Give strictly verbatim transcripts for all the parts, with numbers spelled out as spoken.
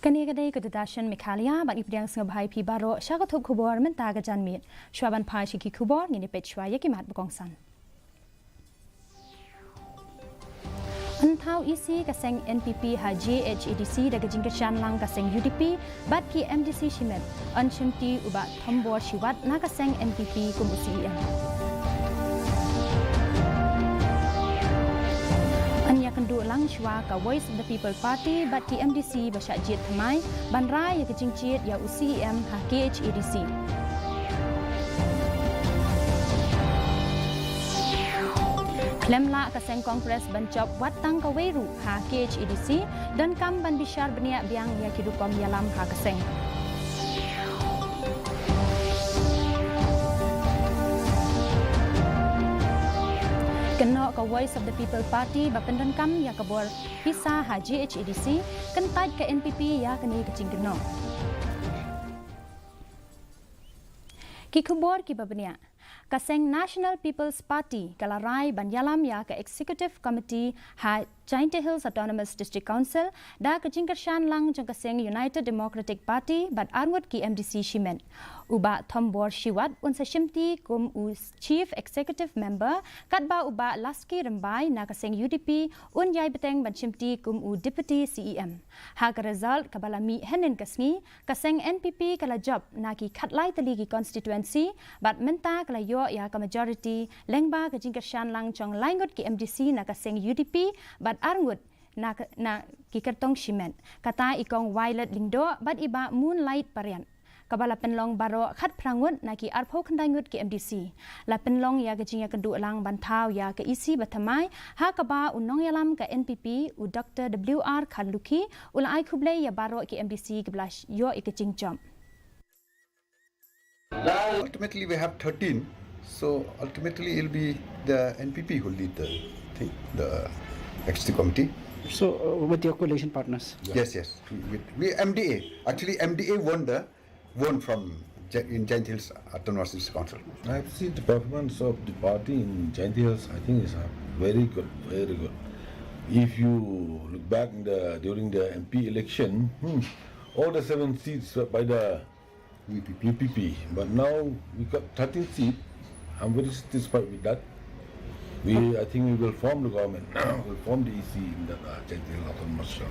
Kane ka dei ka Doordarshan Meghalaya, bad ngi pdiang sngewbha ïa phi baroh sha ka thup khubor mynta ka janmiet. Shuwa ban phai sha ki khubor, ngin ïa peit shuwa ïa ki mat ba kongsan. Yn thaw E C ka seng N P P ha J H A D C da ka jingkyrshan lang ka seng U D P bad ki M D C shimet. Yn shimti u Bah Thombor Shiwat na ka seng N P P kum u C E M. Yn ïakynduh lang shuwa ka Voice of the People Party bad ki M D C ba shah jied thymmai ban rai ïa ka jingjied ïa u C E M ha K H A D C. Khlem lah ka seng Congress ban jop wat tang kawei ruh ha K H A D C, donkam ban bishar bniah biang ïa ki rukom ïalam ha ka seng. Kynnoh ka Voice of the People Party ba pyndonkam ïa ka bor pisa ha J H A D C, kyntait ka N P P ïa kane ka jingkynnoh. Ki khubor kiba bniah. Ka seng National People's Party ka la rai ban ïalam ïa ka Executive Committee ha Jaintia Hills Autonomous District Council da ka jingkyrshan lang jong ka seng United Democratic Party bad arngut ki M D C shimet. U Bah Thombor Shiwat un sa shimti kum u Chief Executive Member, katba u Bah Laski Rymbai na ka seng U D P un ïai bteng ban shimti kum u Deputy C E M. Ha ka result kaba la mih hynnin ka sngi, ka seng N P P ka la jop na ki khatlai tylli ki constituency, bad mynta ka la ïoh ïa ka majority lyngba ka jingkyrshan lang jong laingut ki M D C na ka seng U D P bad arngut na ka, na ki kyrtong shimet. Kata i Kong Violet Lyngdoh bad i Bah Moonlight Pariat. Kaba la pynlong baroh khatphra ngut na ki arphew khyndai ngut ki M D C. La pynlong ïa ka jingïakynduh lang ban thaw ïa ka E C ba thymmai, ha kaba u nongïalam ka N P P, u Doctor W R Kharlukhi, u la ai khublei ïa baroh ki M D C kiba la sh-, ïoh ïa ka jingjop. Ultimately, we have thirteen, so ultimately it'll be the N P P who lead the thing, the executive committee. So, uh, with your coalition partners? Yes, yes. We, we, we M D A. Actually, M D A won the, won from Gi-, in Jaintia Hills Autonomous District Council. I've seen the performance of the party in Jaintia Hills, I think it's, uh, very good, very good. If you look back in the, during the M P election, hmm, all the seven seats were by the V P P. V P P. But now we got thirteen seats. I'm very satisfied with that. We, I think we will form the government. We'll form the E C in that, uh, Jaintia Hills Autonomous Council.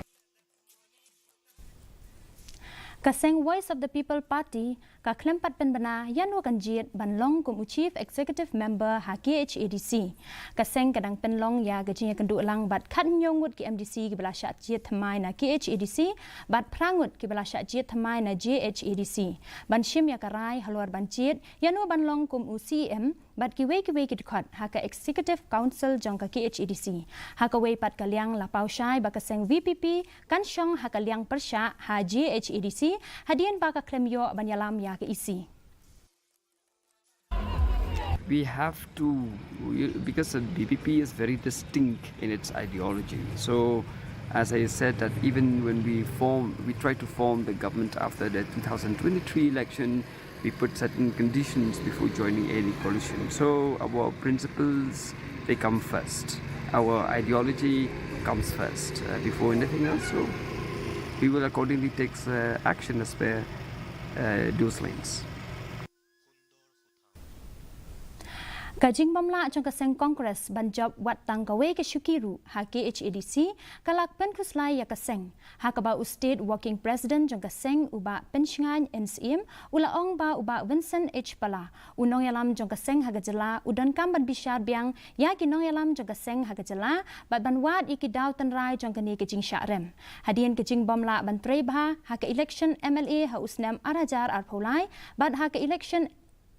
Ka seng Voice of the People Party ka khlem pat pynbna ïano kan jied ban long kum u Chief Executive Member ha K H A D C. Ka seng ka dang pynlong ïa ka jingïakynduh lang bad khathynñiew ngut ki M D C kiba la shah jied thymmai na K H A D C, bad phra ngut kiba la shah jied thymmai na J H A D C. Ban shim ïa ka rai halor ban jied ïano ban long kum u C E M bad kiwei kiwei ki dkhot ha ka Executive Council jong ka K H A D C. Ha kawei pat ka liang la paw shai ba ka seng V P P kan shong ha ka liang pyrshah ha J H A D C, hadien ba ka khlem ïoh ban ïalam ïa ka E C. We have to, because the V P P is very distinct in its ideology. So, as I said, that even when we form, we try to form the government after the two thousand twenty-three election, we put certain conditions before joining any coalition. So, our principles, they come first. Our ideology comes first, uh, before anything else. So, we will accordingly take, uh, action as per, uh, those lines. Ka jingbymlah jong ka seng Congress ban jop wat tang kawei ka shuki ruh ha K H A D C ka la pynkhuslai ïa ka seng, ha kaba u State Working President jong ka seng, u Bah Pynshngaiñ N Syiem, u la ong ba u Bah Vincent H Pala, u nongïalam jong ka seng ha ka jylla, u donkam ban bishar biang ïa ki nongïalam jong ka seng ha ka jylla bad ban wad ïa ki daw tynrai jong kane ka jingshah rem. Hadien ka jingbymlah ban trei bha ha ka election M L A ha u snem ar hajar arphew lai bad ha ka election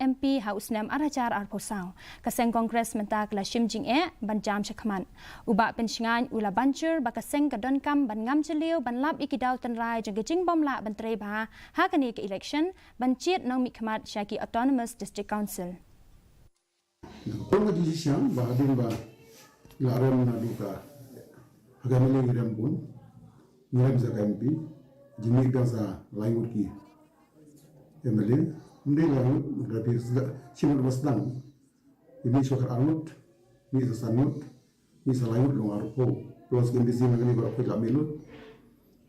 M P ha u snem ar hajar arphew saw. Ka seng Congress mynta ka la shim jingeh ban jam shakhmat. U Bah Pynshngaiñ u la ban jur ba ka seng ka donkam ban ngam jylliew ban lap ïa ki daw tynrai jong ka jingbymlah ban trei bha ha kane ka election ban jied nongmihkhmat sha ki Autonomous District Council. Pynbna jingshisha ba hadien ba la rem naduh ka, ha ka M L A ngi rem bun, ngi rem sa ka M P, jingmih biang sa lai ngut ki M L A, ym dei lai ngut, hynrei shim ngut ba sdang, mih shuwa ka ar ngut, mih sa san ngut, mih sa lai ngut long arphew, plus ki M D C na kane baroh ki la mih lut.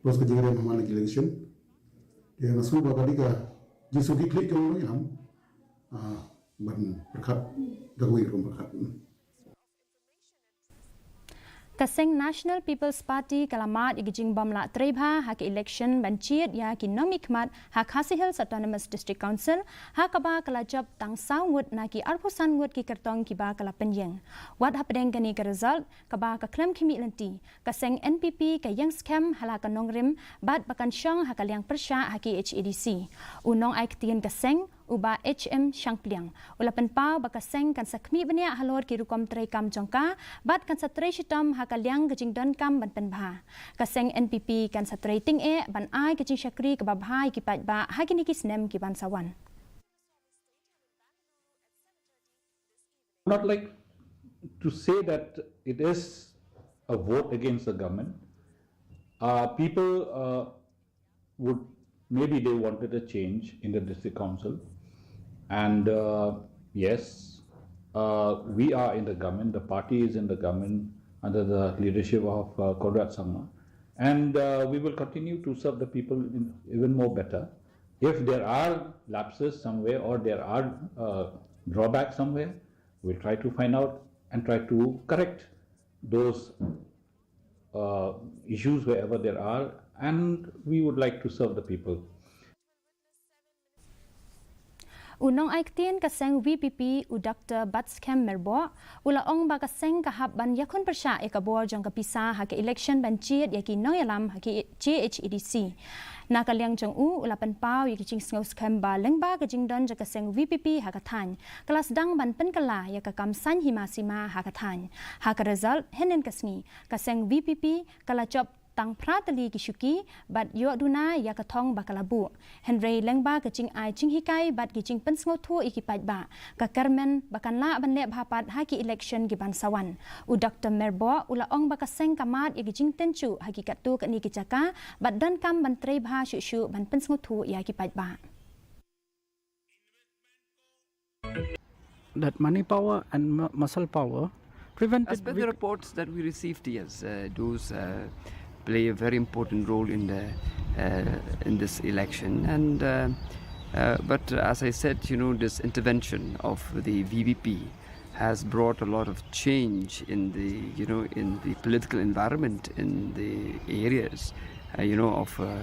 Plus ka jingriam ha man la ki election. Te nga sngew ba ka dei ka jingsngewkhia jong ngi, ah, ban pyrkhat da kawei rukom pyrkhat. Ka seng National People's Party ka la mad ïa ki jingbym lah trei bha ha ka election ban jied ïa ki nongmihkhmat ha Khasi Hills Autonomous District Council, ha kaba ka la jop tang saw ngut na ki arphew san ngut ki kyrtong kiba ka la pynïeng. Wat hapdeng kane ka result, kaba ka khlem khmih lynti, ka seng N P P ka ïeng skhem ha la ka nongrim bad ba kan shong ha ka liang pyrshah ha K H A D C. U nongai ktien ka seng, u Bah H M Shangpliang, u la pynpaw ba ka seng kan sa khmih bniah halor ki rukom treikam jong ka, bad kan sa trei shitom ha ka liang ka jingdonkam ban pynbha. Ka seng N P P kan sa trei tyngeh ban ai ka jingshakri kaba bha ïa ki paidbah ha kine ki snem ki ban sa wan. Not like to say that it is a vote against the government. Uh, people uh, would, maybe they wanted a change in the district council. And uh, yes, uh, we are in the government, the party is in the government under the leadership of uh, Conrad Sangma. And uh, we will continue to serve the people in, even more better. If there are lapses somewhere or there are uh, drawbacks somewhere, we'll try to find out and try to correct those uh, issues wherever there are, and we would like to serve the people. U nongai ktien ka seng V P P, u Doctor Batskhem Myrboh, u la ong ba ka seng ka hap ban ïakhun pyrshah ïa ka bor jong ka pisa ha ka election ban jied ïa ki nongïalam ha K H A D C. Na ka liang jong u, u la pynpaw ïa ki jingsngewskhem ba lyngba ka jingdon jong ka seng V P P ha ka thaiñ, ka la sdang ban pynkylla ïa ka kam saiñ hima sima ha ka thaiñ. Ha ka result hynnin ka sngi, ka seng V P P ka la jop tang phra tylli ki shuki bad ïoh duna ïa ka thong ba ka la buh. Hynrei lyngba ka jingai jinghikai bad ki jingpynsngewthuh ïa ki paidbah, ka kyrmen ba kan lah ban leh bha pat ha ki election ki ban sa wan. U Doctor Myrboh u la ong ba ka seng ka mad ïa ki jingtynjuh ha ki katto katne ki jaka bad donkam ban trei bha shuh shuh ban pynsngewthuh ïa ki paidbah. That money power and mu- muscle power prevented. As per the reports that we received, yes, uh, those uh, play a very important role in the uh, in this election. And uh, uh, but as I said, you know, this intervention of the V P P has brought a lot of change in the, you know, in the political environment in the areas, uh, you know, of uh,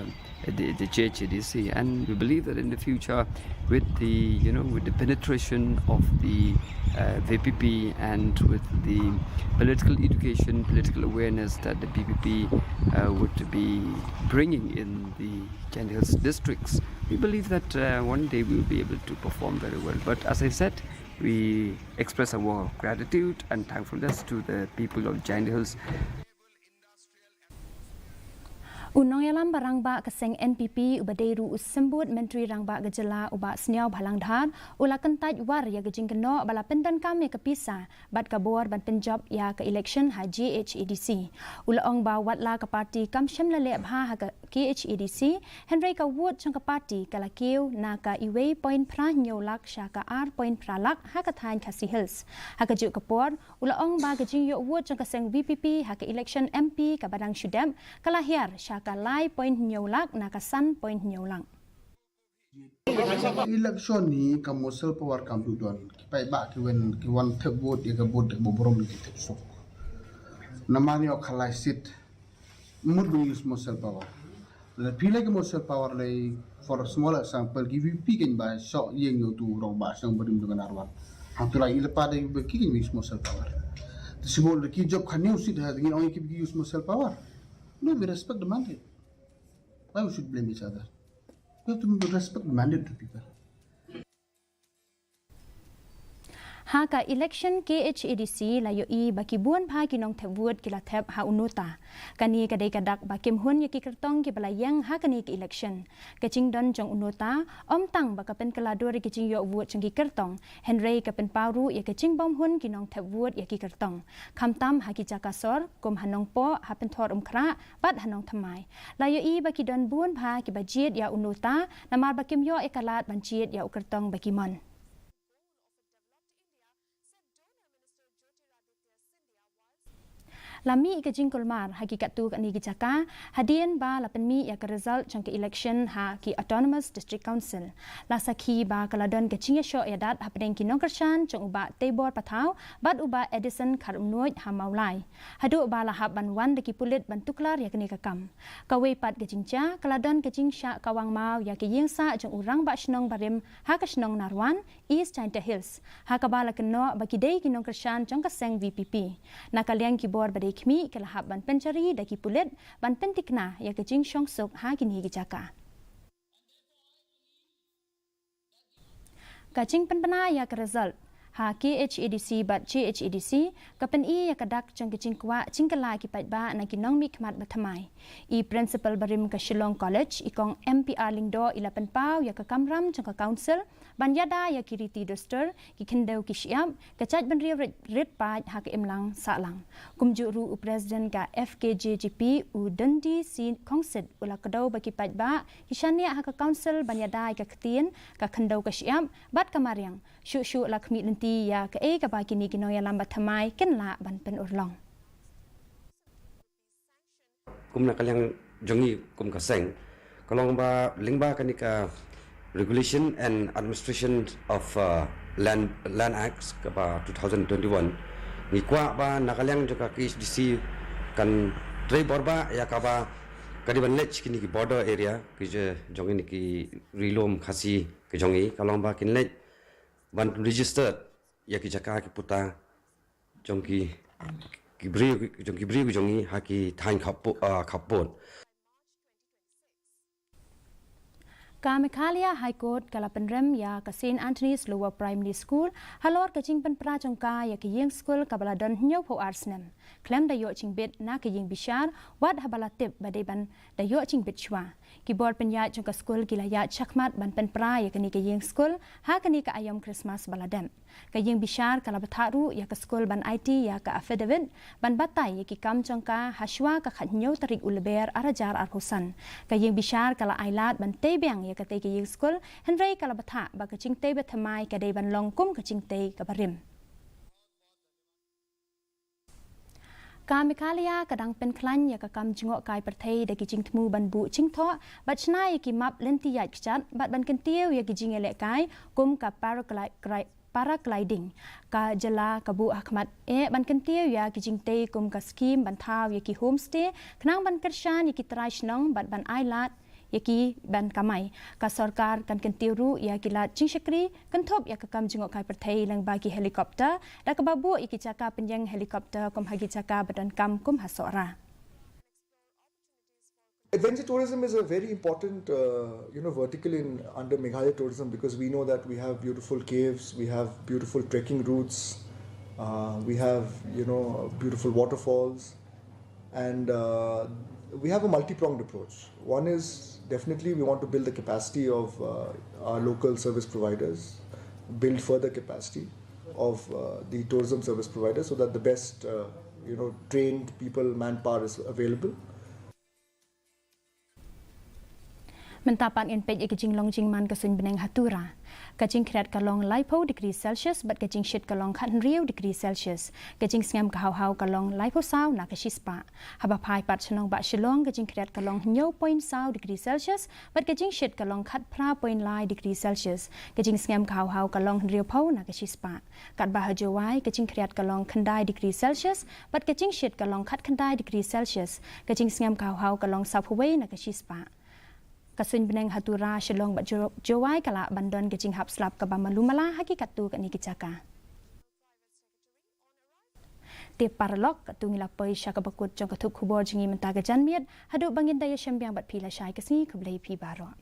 the, the K H A D C. And we believe that in the future, with the, you know, with the penetration of the uh, V P P and with the political education, political awareness that the V P P uh, would be bringing in the Jaintia Hills districts, we believe that uh, one day we will be able to perform very well. But as I said, we express our gratitude and thankfulness to the people of Jaintia Hills. U nongïalam ba rangbah ka seng N P P uba dei ruh u symbud Myntri Rangbah ka jylla u Bah Sniawbhalang Dhar u la kyntait war ïa ka jingkynnoh ba la pyndonkam ïa ka pisa bad ka bor ban pynjop ïa ka election ha J H A D C. U la ong ba watla ka party kam shym la leh bha ha ka K H A D C, hynrei ka vote jong ka party ka la kiew na ka iwei point phra hynñiew lak sha ka ar point phra lak ha ka thaiñ Khasi Hills. Ha kajuh ka por, u la ong ba ka jingïoh vote jong ka seng V P P ha ka election M P kaba dang shu dep ka la hiar sha ka lai point hynñiew lak na ka san point hynñiew lak. Election hi ka muscle power kam ju don. Ki paidbah ki wan, ki wan thep vote ïa ka vote da kaba burom, ki thep suk. Namar ïoh ka lai seat, mut ban use muscle power. Lada phi leh ki muscle power lei, for a small example, ki V P P kan ba shoh ïeng ïa utu u rangbah shnong barim jong ka Narwan. Hangtu la i lypa da ki V P P P kan use muscle power. Te shu bol da ki jop ka hynñiew seat ha, ngin ong ïa ki ba ki use muscle power. No, we respect the mandate. Why we should blame each other? We have to respect the mandate of the people. Ha ka election K H A D C la ïohi ba ki bun bha ki nongthep vote ki la thep ha u NOTA. Kane ka dei ka dak ba kim hun ïa ki kyrtong kiba la ïeng ha kane ka election. Ka jingdon jong u NOTA ym tang ba ka pynkylla dur ïa ka jingïoh vote jong ki kyrtong, hynrei ka pynpaw ruh ïa ka jingbymhun ki nongthep vote ïa ki kyrtong, khamtam ha ki jaka sor kum ha Nongpoh, ha Pynthorumkhrah bad ha Nongthymmai. La ïohi ba ki don bun bha kiba jied ïa u NOTA namar ba kim ïoh ïa ka lad ban jied ïa u kyrtong ba ki mon. La mih ka jingkulmar ha ki katto katne ki jaka hadien ba la pynmih ïa ka result jong ka election ha ki Autonomous District Council. La sakhi ba ka la don ka jingïashoh ïadat hapdeng ki nongkyrshan jong u Bah Teibor Pathaw bad u Bah Edison Kharumnuid ha Mawlai, haduh ba la hap ban wan da ki pulit ban tuklar ïa kane ka kam. Kawei pat ka jingjia, ka la don ka jingshah kawang maw ïa ka ïingsah jong u Rangbah Shnong barim ha ka shnong Narwan, East Jaintia Hills, ha kaba la kynnoh ba ki dei ki nongkyrshan jong ka seng V P P. Na ka liang ki bor ba dei khmih, ka la hap ban pynjari da ki pulit ban pyntikna ïa ka jingshongsuk ha kine ki jaka. Ka jingpynbna ïa ka result ha K H A D C bad J H A D C ka pyni ïa ka dak jong ka jingkwah jingkylla ki paidbah na ki nongmihkhmat bathymmai. I Principal barim ka Shillong College, i Kong M P R Lyngdoh, i la pynpaw ïa ka kamram jong ka Council ban ïada ïa ki riti dustur, ki khyndew ki shyiap, ka jaitbynriew rit, rit paid ha ka imlang sahlang. Kumjuh ruh u President ka F K J G P, u Dundee C Khongsit, u la kdew ba ki paidbah ki shaniah ha ka Council ban ïada ïa ka ktien, ka khyndew ka shyiap bad ka mariang, shuh shuh la khmih lynti ïa kaei kaba kine ki nongïalam bathymmai kin lah ban pynurlong. Kum na ka liang jong ngi kum ka seng, ka long ba lyngba kane ka Regulation and Administration of, uh, Land, Land Acts kaba two thousand twenty-one, ngi kwah ba na ka liang jong ka K H D C kan trei bor ba ïa kaba ka dei ban leit kine ki border area ki je-, jong ngi, ki ri lum Khasi ki jong ngi, ka long ba kin leit ban register ïa ki jaka ki puta jong ki, ki briew, jong ki briew jong ngi ha ki thaiñ khappud, ah, khappud. Ka Meghalaya High Court ka la pynrem ïa ka Saint Anthony's Lower Primary School halor ka jingpynpra jong ka ïa ka ïing skul kaba la don hynñiewphew ar snem khlem da ïoh jingbit na ka ïing bishar, wat haba la tip ba dei ban da ïoh jingbit shuwa. Ki bor pynïaid jong ka skul ki la ïaid shakhmat ban pynpra ïa kane ka ïing skul ha kane ka aïom Christmas ba la dep. Ka ïing bishar ka la bthah ruh ïa ka skul ban aiti ïa ka affidavit ban batai ïa ki kam jong ka ha shuwa ka khathynñiew tarik u Lber arhajar arphew san. Ka ïing bishar ka la ailad ban tei biang ïa katei ka ïing skul, hynrei ka la bthah ba ka jingtei bathymmai ka dei ban long kum ka jingtei kaba rim. Ka Meghalaya ka dang pynkhlaiñ ïa ka kam jngohkai pyrthei da ki jingthmu ban buh jingthoh bad shna ïa ki map lynti ïaid kjat bad ban kyntiew ïa ki jingïalehkai kum ka paragli-, gri-, paragliding. Ka jylla ka buh hakhmat eh ban kyntiew ïa ki jingtei kum ka skhim ban thaw ïa ki homestay khnang ban kyrshan ïa ki trai shnong bad ban ailad ïa ki ban kamai. Ka sorkar kan kyntiew ruh ïa ki lad jingshakri kynthup ïa ka kam jngohkai pyrthei lyngba ki helicopter, da kaba buh ïa ki jaka pynïeng helicopter kum ha ki jaka ba donkam kum ha Sohra. Adventure tourism is a very important, uh, you know, vertical in under Meghalaya tourism, because we know that we have beautiful caves, we have beautiful trekking routes, uh, we have, you know, beautiful waterfalls, and, uh, we have a multi-pronged approach. One is definitely we want to build the capacity of, uh, our local service providers, build further capacity of, uh, the tourism service providers, so that the best, uh, you know, trained people, manpower is available. Mynta pat ngin peit ïa ka jinglong jingman ka suiñ bneng ha Tura. Ka jingkhriat ka long laiphew degree Celsius bad ka jingshit ka long khathynriew degree Celsius. Ka jingsngem ka hawhaw ka long laiphew saw na ka shispah. Haba phai pat sha nongbah Shillong, ka jingkhriat ka long hynñiew point saw degree Celsius bad ka jingshit ka long khatphra point lai degree Celsius. Ka jingsngem ka hawhaw ka long hynriewphew na ka shispah. Katba ha Jowai, ka jingkhriat ka long khyndai degree Celsius bad ka jingshit ka long khatkhyndai degree Celsius. Ka jingsngem ka hawhaw ka long sawphew wei na ka shispah. Ka suiñ bneng ha Tura, Shillong bad Jo-, Jowai ka lah ban don ka jinghap slap kaba malu mala ha ki katto katne ki jaka. Te paralok, katto ngi la poi sha kaba kut jong ka thup khubor jong ngi mynta ka janmiet, haduh ba ngin da ïashem biang bad phi lashai ka sngi, khublei phi baroh.